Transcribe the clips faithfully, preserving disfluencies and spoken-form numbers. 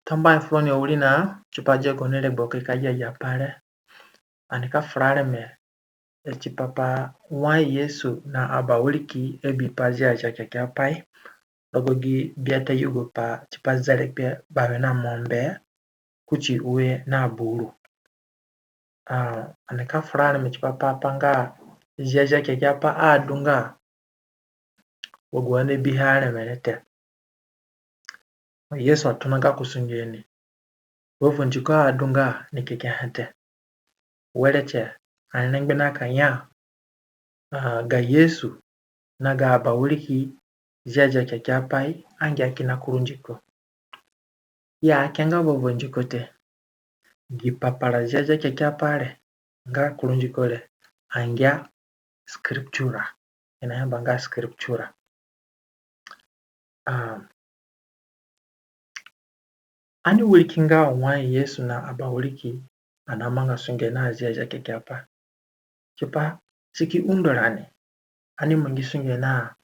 Tambuahe fu roni awirina tipa dia gaoni regbo ka gia agi apai re. Ani ka fura areme tipa pa wai Yesu na abawiriki abi pa Ziazia Kekeapai rogo gi biata yugopai tipa zerekpe bawe na mombe kuti ue na buru. Ah, ani ka fura areme tipa pa pa nga Ziazia Kekeapai adunga wa gu ani abihe areme re te. Yesu atona gako sunge ni. Vovo ndiko adunga ni kekehe te. Were tie, ani rengbe na ka ya, ah, ga Yesu na ga abawiriki Ziazia Kekeapai angia kina kuru ndiko. Ya ke nga vovo ndiko te. Gi papara Ziazia Kekeapai re nga kuru ndiko re angia scriptura. I nayamba nga scriptura. Ah, ani wiriki nga wai Yesu na abawiriki ani namanga sunge na Ziazia Kekeapai. Tipa si ki undo rani ani mangi sunge na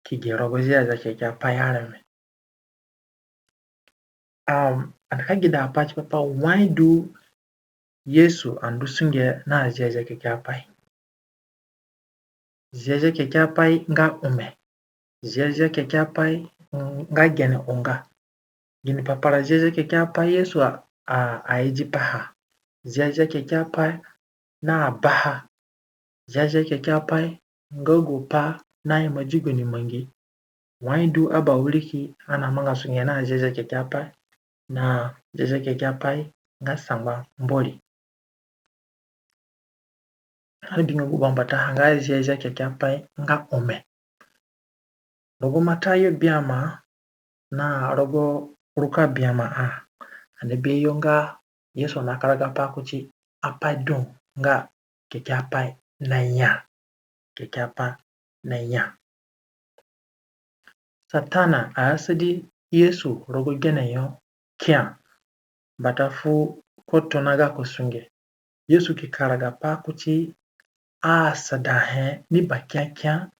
ki gi rogo Ziazia Kekeapai areme. Um, ani ka geda apai tipa pa wai du Yesu andu sunge na Ziazia Kekeapai. Ziazia Kekeapai nga ome. Ziazia Kekeapai nga gene unga. Gini papara Ziazia Kekeapai Yesu a, a, aidi paha. Ziazia Kekeapai na baha. Ziazia Kekeapai nga gu pai naima di gaoni mangi. Wai du abawiriki ani namanga sunge na Ziazia Kekeapai, na Ziazia Kekeapai nga sangba Mbori. Ani bingo gu bambataha nga Ziazia Kekeapai nga ome. Rogo Matayo biama na rogo Ruka biama a, ani bi yo nga Yesu nakaraga pai kuti apai du nga Kekeapai naya. Kekeapai naya. Satana aasadi Yesu rogo gene yo kia, mbata fu ko tona gako sunge. Yesu ki karaga pai kuti asadahe ni bakiakia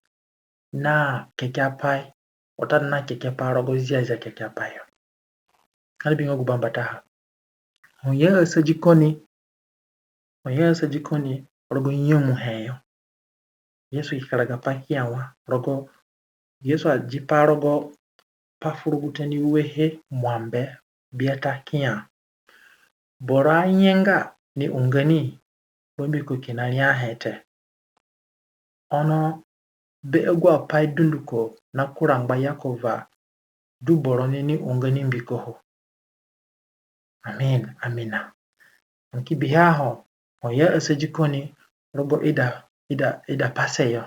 na Kekeapai, watadu na Kekeapai rogo Ziazia Kekeapai yo. Ani bingo gu bambataha. Ho i asadi ko ni, ho i asadi ko ni rogo nyemuhe yo. Yesu ki karaga pai kia wa rogo, Yesu adi pai rogo Pa Fu Rugute ni Uehe Mwambe biata kia, boro anyenga ni unga ni mbiko kina riahe te. Ono be agu apai dunduko nakura ngba Yekova du boro ni ni unga ni mbiko ho. Amin, amina. Ani ki bihe ho, ho i asadi ko ni rogo ida, ida, idapase yo.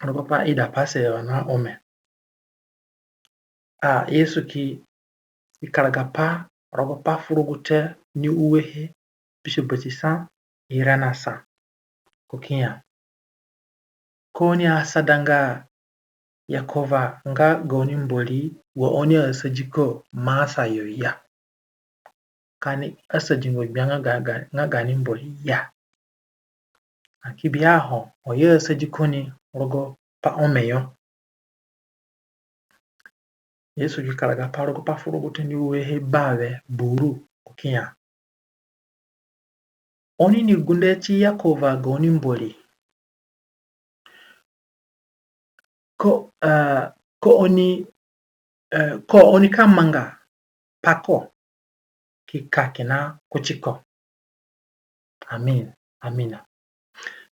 Rogo pa idapase yo na ome. A, Yesu ki, ki karaga pai rogo Pa Fu Rugute ni Uehe biso batisa ira na sa. Ko kia, ka oni asadanga Yekova nga gaoni Mbori wa oni asadi ko masa yo ya. Ka ani asadingo Gbia nga ga, ga, nga gaani Mbori ya. Ani ki bihe ho, ho i asadi ko ni rogo pa ome yo. Yesu ki karaga pai rogo Pa Fu Rugute ni Uehe bawe buru ko kia, oni ni gunde ti Yekova gaoni Mbori. Ko, eh, ko oni, eh, ko oni ka manga pa ko ki ka kina kuti ko. Amin. Amina.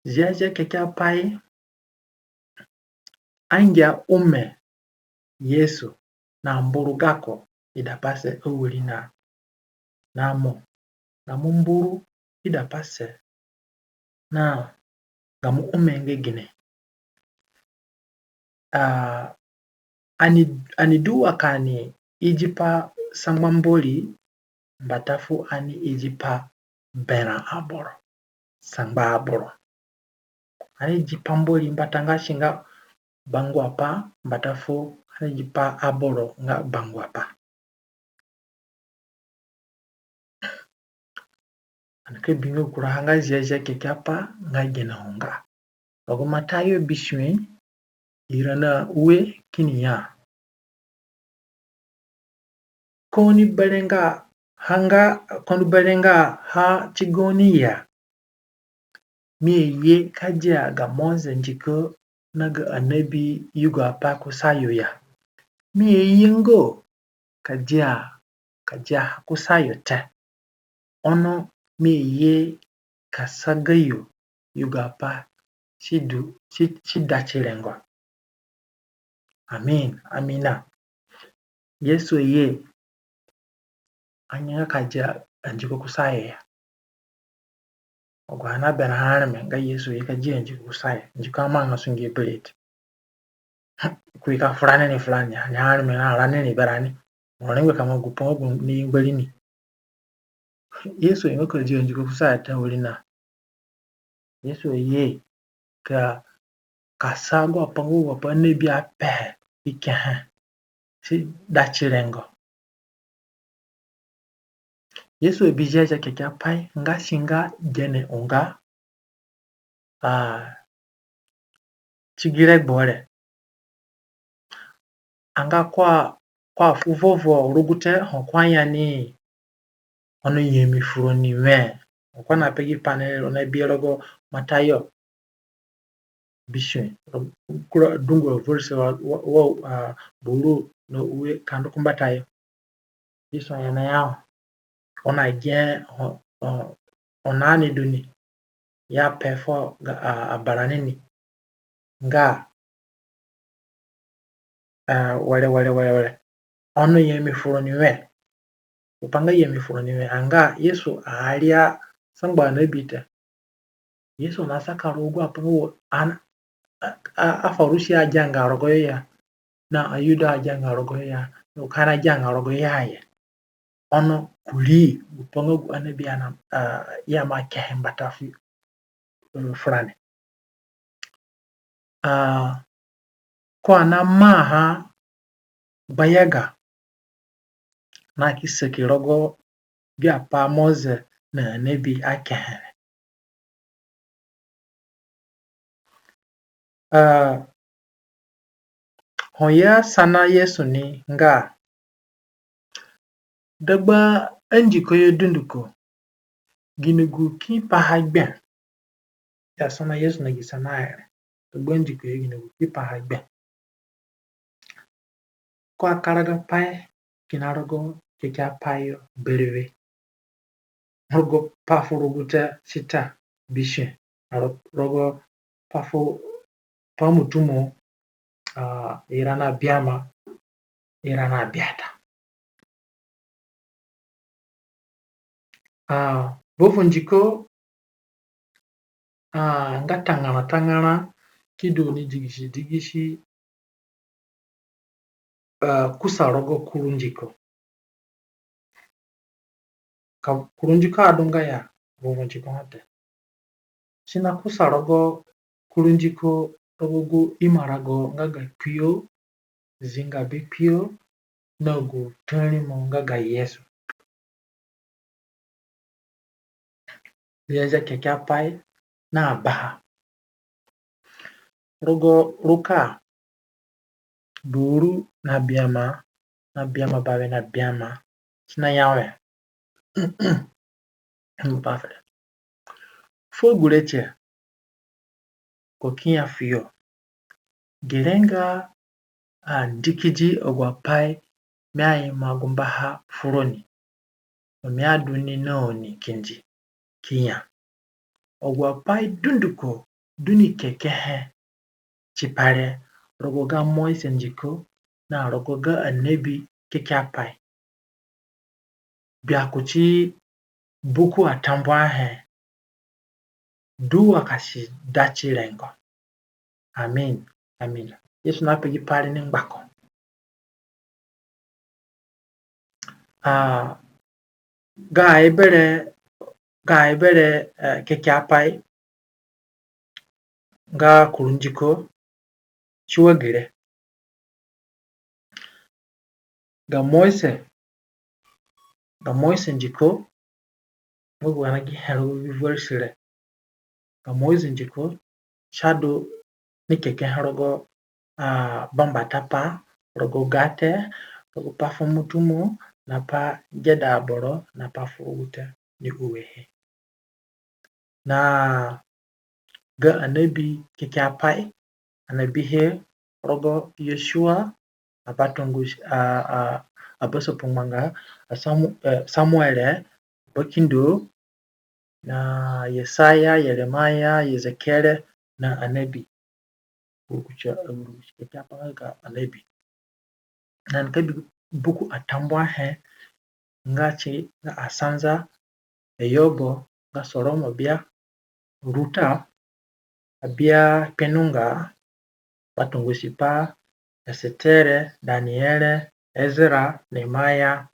Ziazia Kekeapai angia ome Yesu na mburu gako idapase awirina. Na mo, na mo mburu idapase na gamo ome nga gine. Ah, ani, ani du wa ka ani idi pa sangba Mbori mbata fu ani idi pa berã aboro, sangba aboro. Ani idi pa Mbori mbata nga si nga bangua pai, mbata fu ani idi pa aboro nga bangua pai. Ani ka bingo kuraha nga Ziazia Kekeapai nga gene ho nga. Rogo Matayo bisue, ira na ue kini ya. ko ni berẽnga ha nga, ko ni berẽnga ha ti gaoni ya. Mi aye ka dia ga Mose ndiko na ga anebi yugopai kusayo ya. Mi ayenga ka dia, ka dia ha kusayo te. Ono mi aye ka sa gayo yugopai si du, si, si da ti rengo. Amin, amina. Yesu aye anyenga ka dia andiko kusayo ya. Agu ana berã areme nga Yesu aye ka dia andiko kusayo. Andiko amanga sunge beredi. Kui ka fura ni ni fura ni, ani areme na rani ni berani. Mo rengbe ka mo gu pongo gu ni ngbarini. Yesu ayenga ka dia andiko kusayo te wirina. Yesu aye ka, ka sa agu apai nga agu apai anebi apehe i kehe si da ti rengo. Yesu abi Ziazia Kekeapai nga si nga gene unga, a, ti gi regbo re. Anga ko a, ko afu vovo rugute ho ko aya ni, ono nyemi fu roni wẽ. Ho ko nape gi pai re, oni abi rogo Matayo bisue, kura dungu verse wa, wa, wa, a, boro na ue ka ndu ku mbatayo. Yesu aya na ya, oni agi ho, ho, ho nani du ni, ya pe fu ga, a, abarani ni nga, a, were, were, were, were. Ono nyemi fu roni wẽ. Gupai nga nyemi fu roni wẽ, anga Yesu aria sangba anebi te. Yesu nasaka rogo agu apai nga wo an-, a, a, aFarusi agianga rogoyo ya, na aYuda agianga rogoyo ya, na gu kina agianga rogoyo ya. Ono kurii gupai nga gu anebi ana, a, i aima kehe mbata fu, e, furani. A, ko anamaaha gbayaga na ki saki rogo gi apai Mose na anebi akehe re. A, ho i asana Yesu ni nga, dagba andiko yo dunduko, gini gu ki paha gbe? I asana Yesu na gi sanahe re. Dagba andiko yo, gini gu ki paha gbe? Ko akaraga pai kina rogo Kekeapai yo berewe. Rogo pa fu rugute sita bisue, ro-, rogo pa fu, pa mutumo, a, ira na biama, ira na biata. A, vovo ndiko, a, nga tangara tangara ki du ni digisi digisi, a, kusa rogo kuru ndiko. Ka kuru ndiko adunga ya, vovo ndiko ha te. Si nakusa rogo kuru ndiko rogo gu imarago nga ga kpio, zinga be kpio, na gu tarimo nga ga Yesu. Ziazia Kekeapai na baha. Rogo Ruka buru na biama, na biama bawe na biama, si naya we, fuo gure tie, ko ki ya fuyo, gere nga andikidi agu apai mi aima gumbaha fu roni, mo mi adu ni na oni kindi ki ya. Agu apai dunduko du ni kekehe tipa re rogo ga Mose ndiko na rogo ga anebi Kekeapai. Gbia kuti buku atambuahe, du wa ka si da ti rengo. Amin. Amin. Yesu nape gi pai re ni ngbako. A, ga Ebere, ga Ebere, e, Kekeapai nga kuru ndiko, si wa gere. Ga Mose, ga Mose ndiko, nga gu ani gihe rogo gi veresi re. Ga Mose ndiko, si adu ni kekehe rogo, a, bambata pai, rogo gate, rogo pa fu mutumo, na pa geda aboro na pa fu rugute ni uehe. Na ga anebi kekeapai, anebihe rogo Yosua, abatungusi, a, a, abasapungbanga, a Samu-, eh, Samuere, bakindo, na Yesaya, Yeremaya, Ezekiere, na anebi. Rukusa, rukusa kekeapai nga ga anebi. Na nika bi buku atambuahe nga si nga Asanza, Eyobo, nga Soromo bia, Ruta, abia Kpenunga, batungusipai, Esetere, Daniere, Ezra, Nemaya,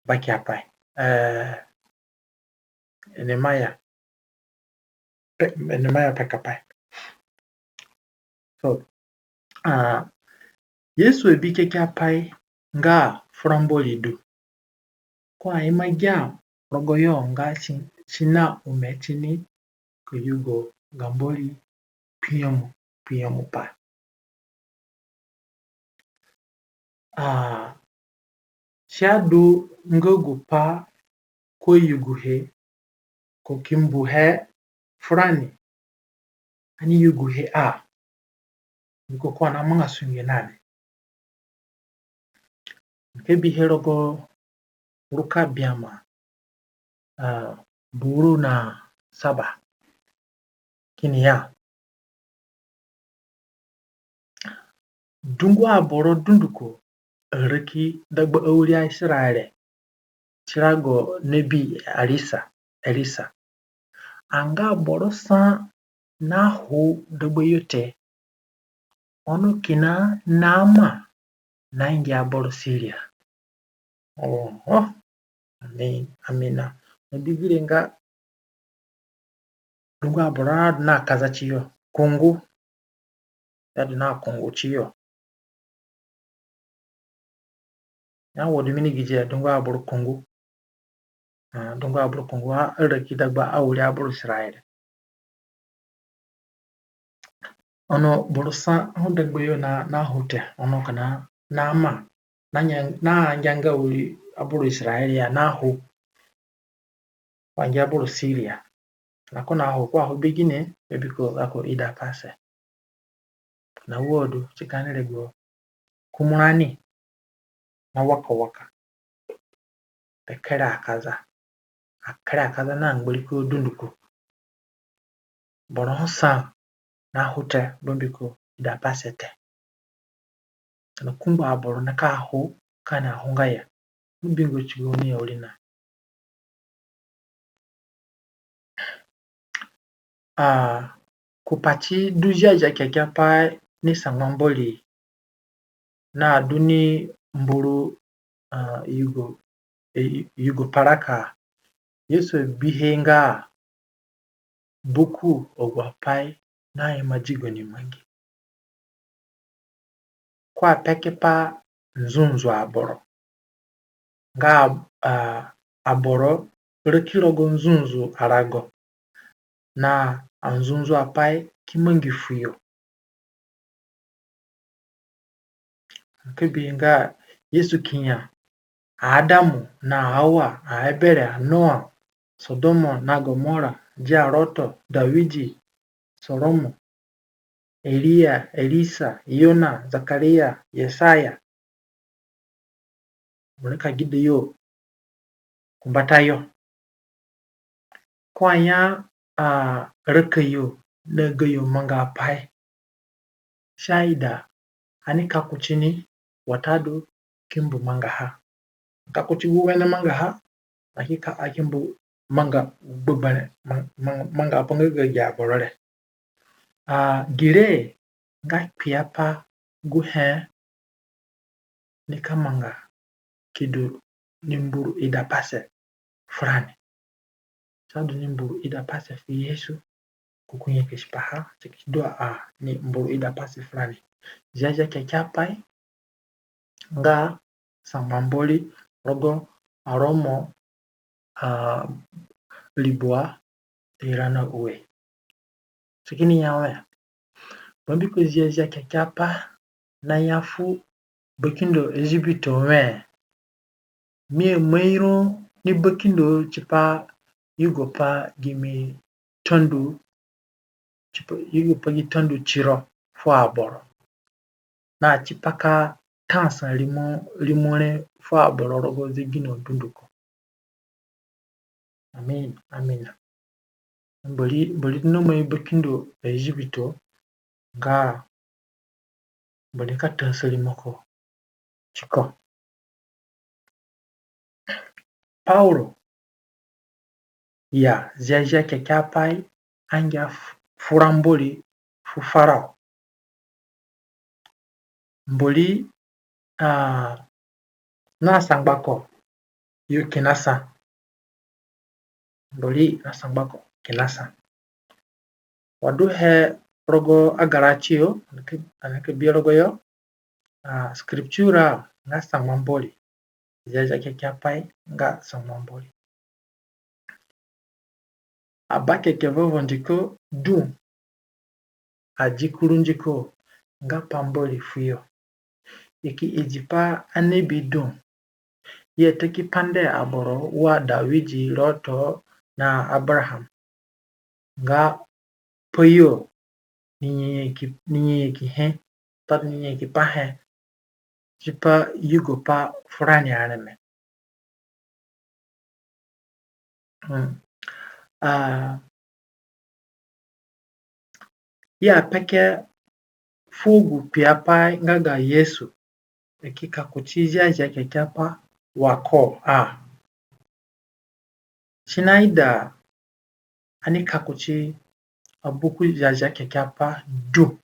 bakeapai. Eh, Nemaya. Pe-, Nemaya pekapai. So, ah, Yesu abi kekeapai nga fura Mbori du. Ko aima gia rogoyo nga si, si na ome tini ka yugo ga Mbori kpinyemu, kpinyemu pai. Ah, si adu nga gupai ko yuguhe, ko ki mbuhe furani, ani yuguhe a, mbiko ko anamanga sunge nani. Ka bihe rogo Ruka biama, ah, buru na saba. Kini ya, dungu aboro dunduko araki dagba awiri aIsaraere, tirago nebi Elisa, Elisa. Anga boro sa nahu dagbayo te, ono kina Naaman nangia boro Siria. Oho. Amin, amina. Na bibiri nga dungu aboro nadu na kaza tiyo. Kungu. Yadu na kungu tiyo. Ya wodi mini gije dungu aboro kungu. Ah, dungu aboro kungu a, araki dagba awiri aboro Israel. Ono boro sa ho dagbayo na, nahu te, ono kina Naaman, na nya-, nangianga wiri aboro Israel ya nahu. Wangia boro Siria. Na ko nahu, ko ahu be gine, be mbiko gako idapase. Na wo du, si ka ni regbo kumurani na waka waka. Be kere akaza. Akere akaza na ngbariko dunduko. Boro ho sa nahu te, be mbiko idapase te. Na kungbo aboro nika hu, ka ani ahunga ya. Mo bingo tigo ni awirina. Ah, ku pati du Ziazia Kekeapai ni sangba Mbori, na du ni mburu, ah, yugo, eh, yugo paraka, Yesu abihe nga buku agu apai naima di goni mangi. Ko apekepa nzunzu aboro. Nga, ah, aboro raki rogo nzunzu arago. Na anzunzu apai ki mangi fuyo. Ka bi nga Yesu ki ya, Adamu na Hawa, aEbere, aNoa, Sodomo na Gomora, Dia Roto, Dawidi, Solomo, Elia, Elisa, Yona, Zakaria, Yesaya. Mo nika gida yo ku mbatayo. Ko aya, ah, raka yo na gayo mangaapai. Si aida ani ka kuti ni watadu ki mbu mangaha. Ka kuti gu wene mangaha, lakini ka aki mbu manga gbegberẽ, mang-, mang-, mangaapai nga ga agi aboro re. Ah, gire nga kpiapai guhe nika manga ki du ni mburu idapase furani. Si adu ni mburu idapase fu Yesu, ko ki nyakasipaha, si ki du a ni mburu idapase furani. Ziazia Kekeapai nga sangba Mbori rogo aRomo, ah, libwa ira na ue. Si kini ya we, bambiko Ziazia Kekeapai naya fu bakindo Ezipeta we, mi amai ro ni bakindo tipa yugopai gimi tandu, tipa yugopai gi tandu tiro fu aboro. Na tipa ka tasa rimo, rimo re fu aboro rogo zegino dunduko. Amin, amina. Mbori, Mbori du na mai bakindo Ezipeta nga Mbori ka tasa rimoko tiko. Paulo ya Ziazia Kekeapai angia fu-, fura Mbori fu Farao. Mbori, ah, na sangba ko yo kina sa. Mbori na sangba ko kina sa. Wa duhe rogo agaratiyo, ani ka bi rogoyo, ah, Scriptura nga sangba Mbori. Ziazia Kekeapai nga sangba Mbori. Aba keke vovo ndiko du, adi kuru ndiko nga pa Mbori fuyo. I ki idi pa anebi du. I ataki pande aboro wa Dawidi, Roto na Abraham. Nga pa yo ni nyanyaki, ni nyanyaki he, tadu ni nyanyaki pa he, tipa yugopa furani areme. Hmm. Ah, i apeke fu gu kpiapai nga ga Yesu, i ki ka kuti Ziazia Kekeapai wa ko a. Si naida ani ka kuti abuku Ziazia Kekeapai du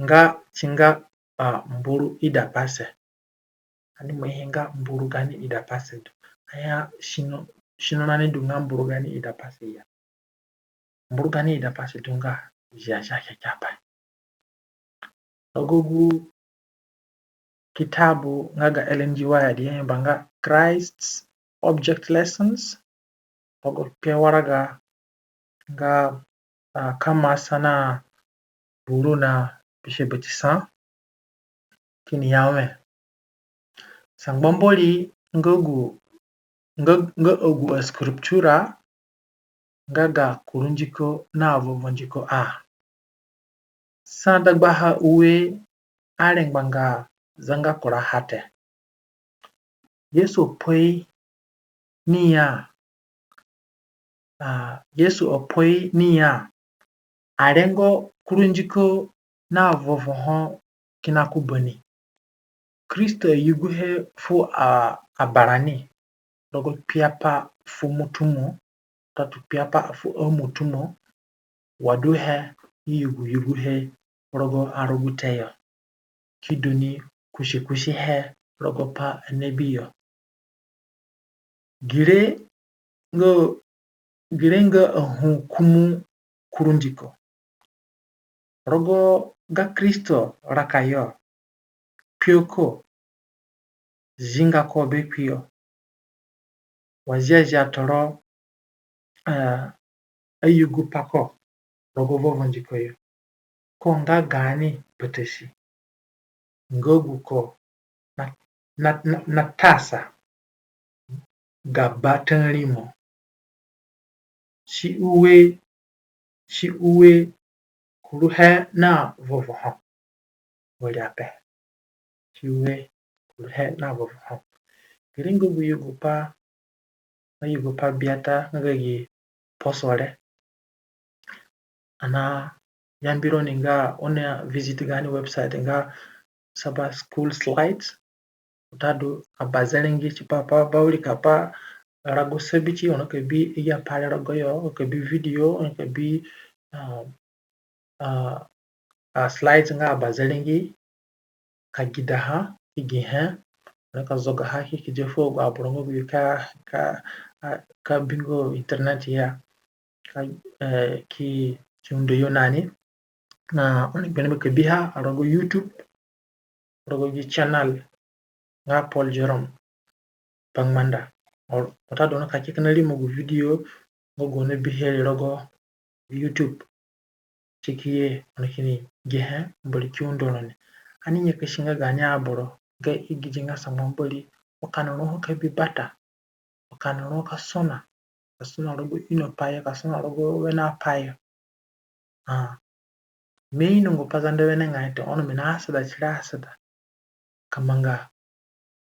nga si nga, ah, mburu idapase. Ani ima he nga mburu gani idapase du. Aya sino, sino nani du nga mburu gani idapase ya. Mburu gani idapase du nga Ziazia Kekeapai. Rogo gu kitabu nga ga Ellen G. White, i ayamba nga Christ's Object Lessons. Rogo kpia waraga nga, ah, kama sa na buru na bisue bati sa. Kini ya we, sangba Mbori nga gu, nga, nga agu aScriptura nga ga kuru ndiko na vovo ndiko a. Sa dagbaha ue arengbanga zanga kuraha te. Yesu apai ni ya, ah, Yesu apai ni ya, arengo kuru ndiko na vovo ho kina ku bani. Kristo ayuguhe fu a, abarani rogo kpiapai fu motumo, tatu kpiapai fu amotumo, wa duhe i yugu yuguhe rogo arugute yo, ki du ni kusikusihe rogo pa anebi yo. Gire nga, gire nga ahu kumu kuru ndiko. Rogo ga Kristo raka yo, kpio ko, zinga ko be kpio. Wa Ziazia Toro, eh, ayugupai ko rogo vovo ndiko yo. Ko nga gaani patasi. Nga gu ko na, na, na, na tasa ga bata rimo. Si ue, si ue kuruhe na vovo ho. Wari ape. Si ue kuruhe na vovo ho. Gere nga gu yugupai, nga yugupai biata nga ga gi poso re. Ani nayambi roni nga oni visit gaani website nga Sabbath School Slides. Watadu abazerengi tipa pa bawirikapai rago Sabiti, oni ka bi agi apai re rogoyo, oni ka bi video, oni ka bi, ah, ah, ah, slides nga abazerengi, ka gidaha ki gihe, oni ka zogaha ki ki dia fu agu aboro nga gu ka, ka, ah, ka bingo internet ya, ka, eh, ki, ki undo yo nani. Na oni gbe ni be ka biha rogo YouTube, rogo gi channel nga Paul Jerome Bangbanda. Or, watadu oni ka ki kina rimo gu video nga gu oni bihe re rogo YouTube. Ti ki ye, oni kini gihe, Mbori ki undo roni. Ani nyakasi nga gaani aboro nga i gidi nga sangba Mbori wa ka ni ru ho ka bi bata, wa ka ni ru ho ka sona, ka sona rogo ino pai yo, ka sona rogo wene apai yo. Ah. Mi ainonga Pazande wenengai te, ono mi naasada tire asada ka manga,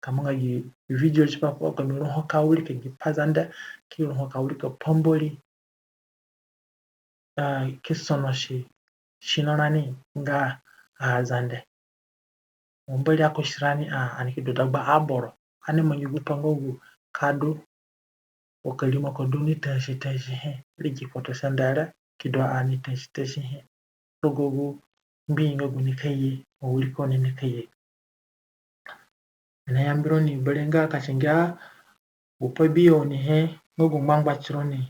ka manga gi video tipa pa ka mi ru ho ka wirika gi Pazande, ki ru ho ka wirika pa Mbori, ah, ki sonosi sino rani nga aZande. Wa Mbori akusi rani, ah, ani ki du dagba aboro, ani mangi gupai nga gu ka du, wa ka rimo ka du ni tasi tasi he, ri gi kpotosende re, ki du ani tasi tasi he rogo gu ngbii nga gu nika ye, wa wiriko ni nika ye. Mi nayamba roni berewe nga ka si ngia gupai bi oni he nga gu ngbangba tironi,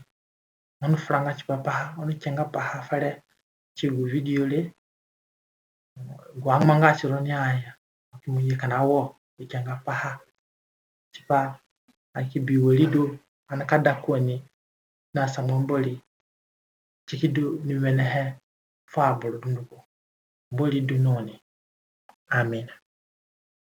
oni furanga tipa paha, oni kenga paha fere ti gu video re, gu angbanga tironi aya, ki mo ye kina wo, i kenga paha tipa ani ki bi wari du, ani ka da ku ani na sangba Mbori, si ki du ni wenehe fu aboro dunduko. Mbori du na oni. Amina.